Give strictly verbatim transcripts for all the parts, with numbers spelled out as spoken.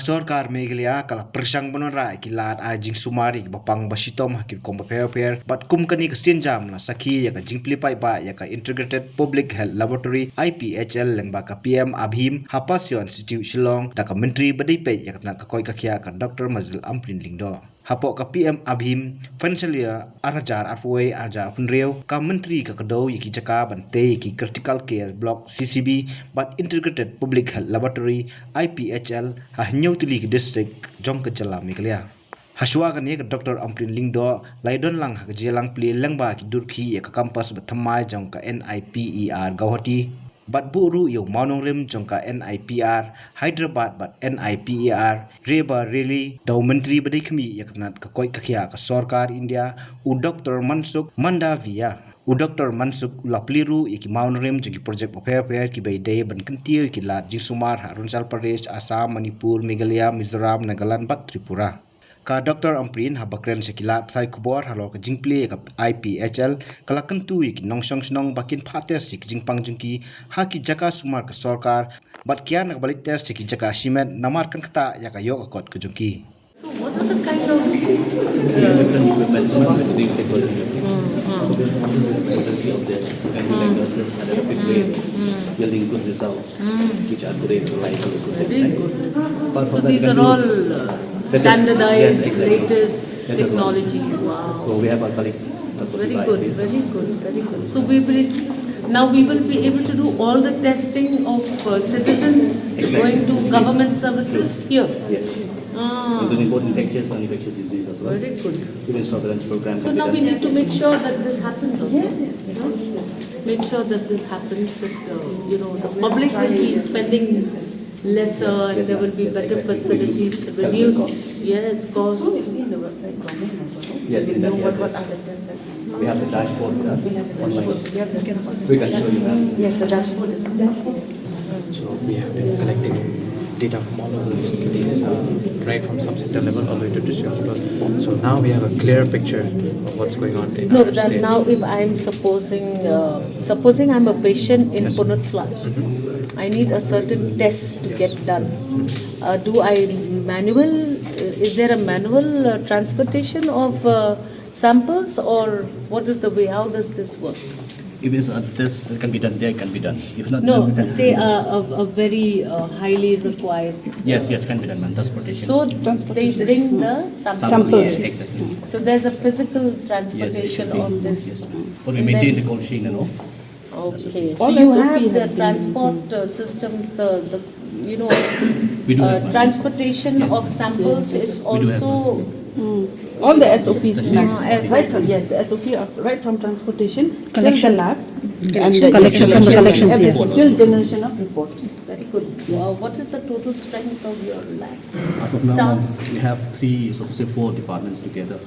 Sorkar Meghalaya ka la pyrshang ban wanrah ïa ki lad ai jingsumar ïa ki bapang bashitom ha ki rukom bapher bapher, bad kum kane ka sienjam la sakhi ïa ka jingplie paidbah ïa ka Integrated Public Health Laboratory, I P H L, lyngba ka P M ABHIM ha Pasteur Institute Shillong, da ka Myntri ba dei peit ïa ka tnat ka koit ka khiah, ka Doctor Mazil Ampareen Lyngdoh. Hapoh ka P M ABHIM financial year ar hajar arphew wei ar hajar arphew hynriew, ka Myntri ka kdew ïa ki jaka ban tei ïa ki Critical Care Block, C C B, bad Integrated Public Health Laboratory, I P H L, ha hynñiew tylli ki district jong ka jylla Meghalaya. Hashwa kane, ka Doctor Ampareen Lyngdoh la ïadon lang ha ka jingïalang plie lyngba ki durkhih ïa ka campus bathymmai jong ka N I P E R Guwahati, bad buh ruh ïa u mawnongrim jong ka N I P R Hyderabad bad N I P E R Rae Bareilly da u Myntri ba dei khmih ïa ka tnat ka koit ka khiah ka Sorkar India, u Doctor Mansukh Mandaviya. U Doctor Mansukh u la plie ruh ïa ki mawnongrim jong ki project bapher bapher kiba ïadei ban kyntiew ïa ki lad jingsumar ha Arunachal Pradesh, Assam, Manipur, Meghalaya, Mizoram, Nagaland bad Tripura. Ka Doctor Ampareen, haba kren sha ki lad pathai khubor halor ka jingplie ïa ka I P H L, ka la kyntu ïa ki nongshong shnong ba kin phah test ïa ki jingpang jong ki ha ki jaka sumar ka sorkar, bad kiar na kaba leit test ïa ki jaka shimet, namar kan ktah ïa ka ïoh ka kot ka jong ki. So what are the kind of, uh, So based on all this, the availability of this, and the diagnosis at a rapid rate, yielding good results, which are today reliable as well. Very good. Apart from that, these are all, uh, standardized, latest technologies. Wow. So we have our colleague, uh, very good, very good, very good. So we will, now we will be able to do all the testing of, uh, citizens going to government services here. Yes. Ah. Including both infectious and non-infectious disease as well. Very good. Even surveillance program. So now we need to make sure that this happens also. Yes, yes, yes. Make sure that this happens, that, uh, you know, the public will be spending lesser and there will be better facilities, reduced, yes, cost. Yes, in that, yes, yes. We have the dashboard with us online. We can show you, ma'am. Yes, the dashboard is. So we have been collecting data from all over the facilities, uh, right from sub-center level all the way to district hospital. So now we have a clear picture of what's going on in our state. No, then now if I'm supposing, uh, supposing I'm a patient in Punutsla, I need a certain test to get done. Uh, do I manual, uh, is there a manual, uh, transportation of, uh, samples, or what is the way? How does this work? If it's, uh, this can be done there, it can be done. If not, no, then we can say a, a, a very, uh, highly required. Yes, yes, can be done, ma'am. Transportation. So they bring the samples. Samples, yeah, exactly. So there's a physical transportation of this. Yes, it should be. Yes. But we maintain the cold chain and all. Okay, so you have the transport, uh, systems, the, the, you know, uh, transportation of samples is also. All the S O Ps, right from, yes, the S O P of, right from transportation, collection, lab, and collection from the collection, everything, till generation of report. Very good. Wow, what is the total strength of your lab? As of now, we have three, so to say, four departments together.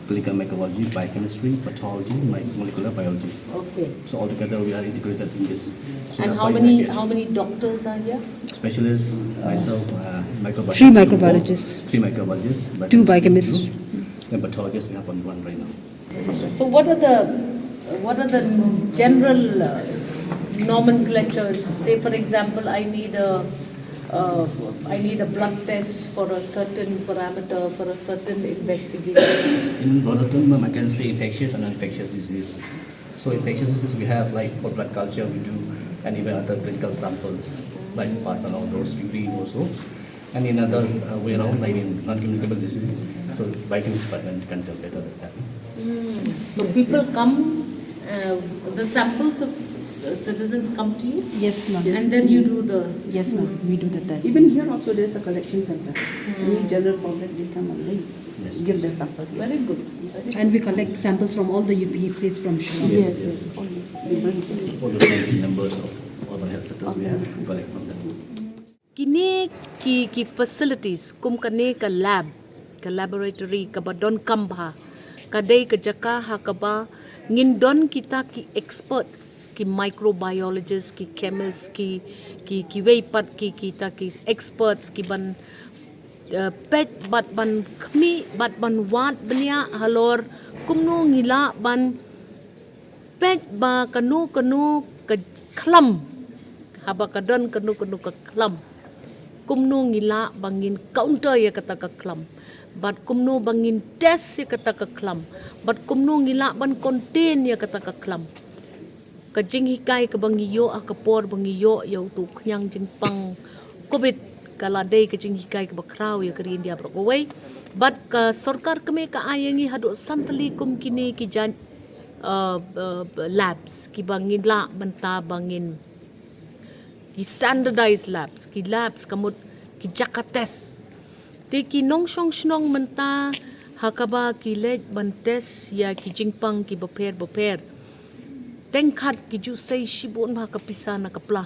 Clinical microbiology, biochemistry, pathology, mi-, molecular biology. Okay. So altogether we are integrated in this. So and how many, how many doctors are here? Specialists, myself, uh, microbiologist. Three microbiologists. Three microbiologists. Two biochemists. And pathologist we have only one right now. So what are the, what are the general, uh, nomenclatures? Say, for example, I need a, uh, I need a blood test for a certain parameter, for a certain investigation. In broader term, ma'am, I can say infectious and non-infectious disease. So infectious disease we have, like, for blood culture we do, and even other clinical samples like pus and all those, urine also. And in other, uh, way around, like in non-communicable disease, so biochemistry department can tell better than that. So people come, uh, the samples of, uh, citizens come to you? Yes, ma'am. And then you do the. Yes, ma'am. We do the test. Even here also, there's a collection center. Any general public, they come and they give their sample here. Very good. And we collect samples from all the U P Cs from Shillong. Yes, yes. We bring all the members of all the health centers we have, we collect from them. Kine ki, ki facilities kum kane ka lab, ka laboratory kaba donkam bha, ka dei ka jaka ha kaba ngin don kita ki experts, ki microbiologists, ki chemists, ki, ki, kiwei pat ki, kita ki experts ki ban, eh, peit bad ban khmih bad ban wad bniah halor kumno ngi lah ban peit ba kano kano ka khlam, haba ka don kano kano ka khlam, kumno ngi lah ba ngin counter ïa kata ka khlam, bad kumno ba ngin test ïa kata ka khlam, bad kumno ngi lah ban contain ïa kata ka khlam. Ka jinghikai kaba ngi ïoh ha ka por ba ngi ïoh ïa utu u khñiang jingpang covid ka la dei ka jinghikai kaba khraw ïa ka ri India baroh kawei. Bad ka sorkar kmie ka ai ïa ngi haduh san tylli kum kine ki jait, uh, uh, labs kiba ngin lah mynta ba ngin, ki standardized labs, ki labs ka mut ki jaka test. Te ki nongshong shnong mynta ha kaba ki leit ban test ïa ki jingpang kiba pher bapher, teng kat ki ju sei shibun bha ka pisa na ka pla.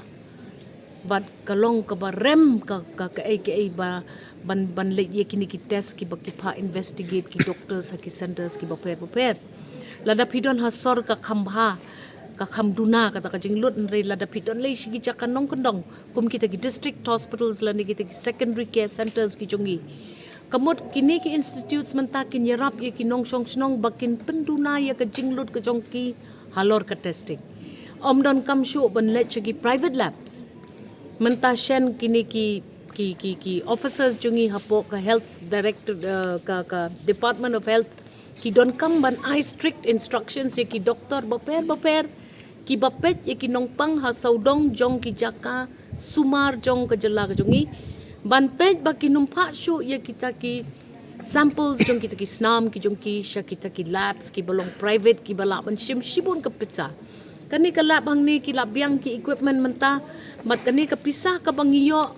Bad ka long kaba rem ka, ka, kaei kaei ba ban, ban leit ïa kine ki test kiba ki phah investigate ki doctors ha ki centers kiba pher bapher. Lada phi don ha sor ka kham bha, ka kham duna kata ka jinglut, hynrei lada phi don lei sha ki jaka nongkyndong kum kita ki district hospitals lane kita ki secondary care centers ki jong ngi, ka mut kine ki institutes mynta kin ïarap ïa ki nongshong shnong ba kin pynduna ïa ka jinglut ka jong ki halor ka testing. Ym donkam shuh ban leit sha ki private labs. Mynta shen kine ki, ki, ki, ki officers jong ngi hapoh ka health director, eh, ka, ka Department of Health, ki donkam ban ai strict instructions ïa ki doktor bapher bapher kiba peit ïa ki nongpang ha sawdong jong ki jaka sumar jong ka jylla ka jong ngi, ban peit ba kin ym phah shuh ïa kita ki samples jong kita ki snam ki jong ki sha kita ki labs kiba long private kiba lah ban shim shibun ka pisa. Kane ka lab hangne ki la biang ki equipment mynta, bad kane ka pisa kaba ngi ïoh,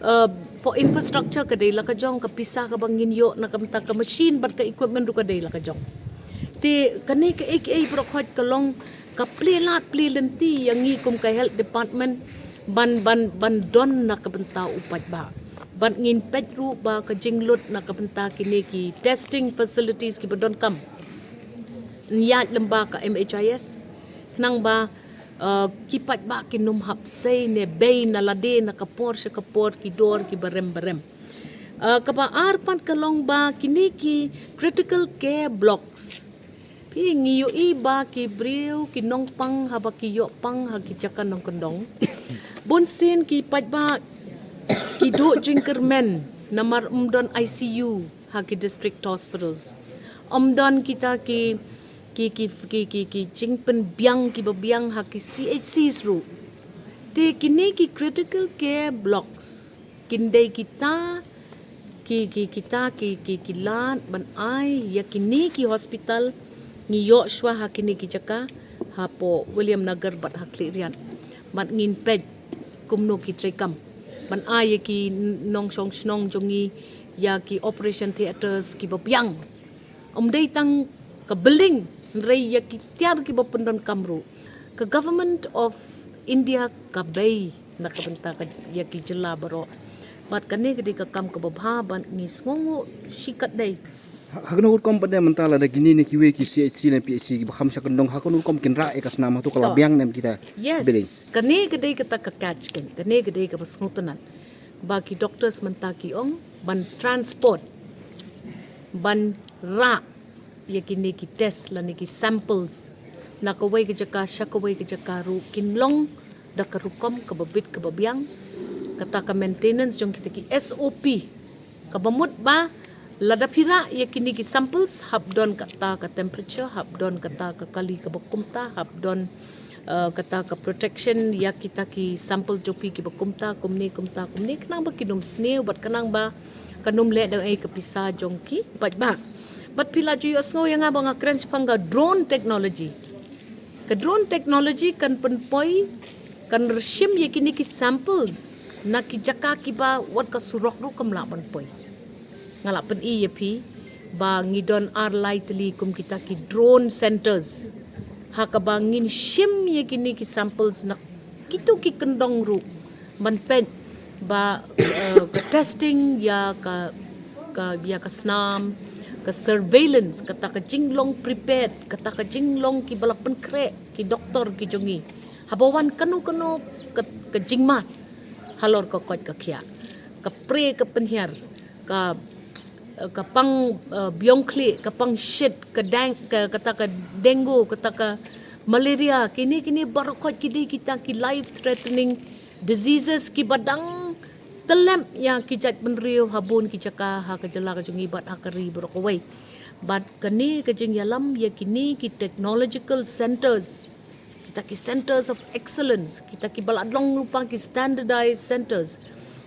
uh, for infrastructure ka dei la ka jong, ka pisa kaba ngin ïoh na ka bynta ka machine bad ka equipment ruh ka dei la ka jong. Te kane kaei kaei baroh khoit ka long ka plie lad plie lynti ïa ngi kum ka health department ban, ban, ban don na ka bynta u paidbah. Bad ngin peit ruh ba ka jinglut na ka bynta kine ki testing facilities kiba donkam, ïaid lyngba ka M H I S, khnang ba, uh, ki paidbah kin ym hap sei ne bei na lade na ka por sha ka por ki dor kiba rem ba rem. Uh, kaba ar pat ka long ba kine ki critical care blocks. Phi, ngi ïohi ba ki briew ki nongpang haba ki ïoh pang ha ki jaka nongkyndong, bunsien ki paidbah ki duh jingkyrmen namar ym don I C U ha ki district hospitals. Ym don kita ki, ki, ki, ki, ki, ki jingpynbiang kiba biang ha ki C H Cs ruh. Te kine ki critical care blocks kin dei kita ki, ki, kita ki, ki, ki lad ban ai ïa kine ki hospital. Ngi ïoh shuwa ha kine ki jaka hapoh Williamnagar bad ha Khliehriat, bad ngin peit kumno ki treikam ban ai ïa ki nongshong shnong jong ngi ïa ki operation theatres kiba biang. Ym dei tang ka building, hynrei ïa ki tiar kiba pyndonkam ruh. Ka Government of India ka bei na ka bynta ka, ïa ki jylla baroh. Bad kane ka dei ka kam kaba bha bad ngi sngewnguh shikatdei. Ha, ha kano rukom pat ne mynta lada kine ne kiwei ki C H C ne P H C kiba kham sha kyndong, ha kano rukom kin rah ïa ka snam, hato ka la biang ne em kita? Yes. Building. Kane ka dei kata ka catch, kane ka dei kaba sngewtynnat ba ki doctors mynta ki ong ban transport, ban rah ïa kine ki test lane ki samples na kawei ka jaka sha kawei ka jaka ruh kin long da ka rukom kaba bit kaba biang. Kata ka maintenance jong kita ki S O P kaba mut ba lada phi rah ïa kine ki samples, hap don kata ka temperature, hap don kata ka kali kaba kumta, hap don, uh, kata ka protection ïa kita ki samples jong phi kiba kumta, kumne, kumta, kumne, khnang ba kin ym sniew bad khnang ba kan ym leh da ei ka pisa jong ki paidbah. Bad phi la ju ïohsngew ïa nga ba nga kren shaphang ka drone technology. Ka drone technology kan pynpoi, kan rshim ïa kine ki samples na ki jaka kiba wat ka surok ruh kam lah ban poi. Nga la pyni ïa phi ba ngi don ar lai tylli kum kita ki drone centres ha kaba ngin shim ïa kine ki samples na kito ki kyndong ruh ban peit ba, eh, ka testing ïa ka, ka, ïa ka snam, ka surveillance, kata ka jinglong prepared, kata ka jinglong kiba la pynkhreh ki doktor ki jong ngi haba wan kano kano ka, ka jingma halor ka koit ka khiah, ka pre ka pynhiar, ka, ka pang, eh, biang khlieh, ka pang shit, ka deng, ka, kata ka dengue, kata ka malaria, kine, kine baroh khoit ki dei kita ki life threatening diseases kiba dang Tyllep ïa ki jaitbynriew ha bun ki jaka ha ka jylla ka jong ngi bad ha ka ri baroh kawei. Bad kane ka jingïalam ïa kine ki technological centres, kita ki centres of excellence, kita kiba la long lypa ki standardised centres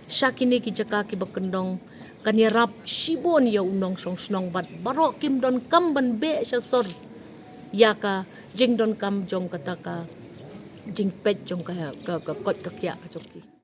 sha kine ki jaka kiba kyndong, kan ïarap shibun ïa u nongshong shnong bad baroh kim donkam ban beh sha sor ïa ka jingdonkam jong kata ka jingpeit jong ka, ka, ka koit ka khiah ka jong ki.